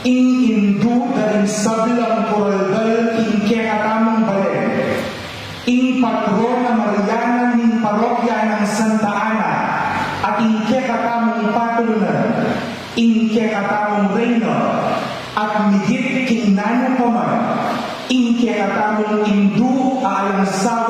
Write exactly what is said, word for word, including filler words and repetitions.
Ing Indu da ring sablang kuraldal king kekatamung balen, ing patrona Mariana ning parokya nang Santa Ana, at ing kekatamung patulunan, ing kekatamung reyna, at migit king nanu pa man, ing kekatamung Indu a alang sawa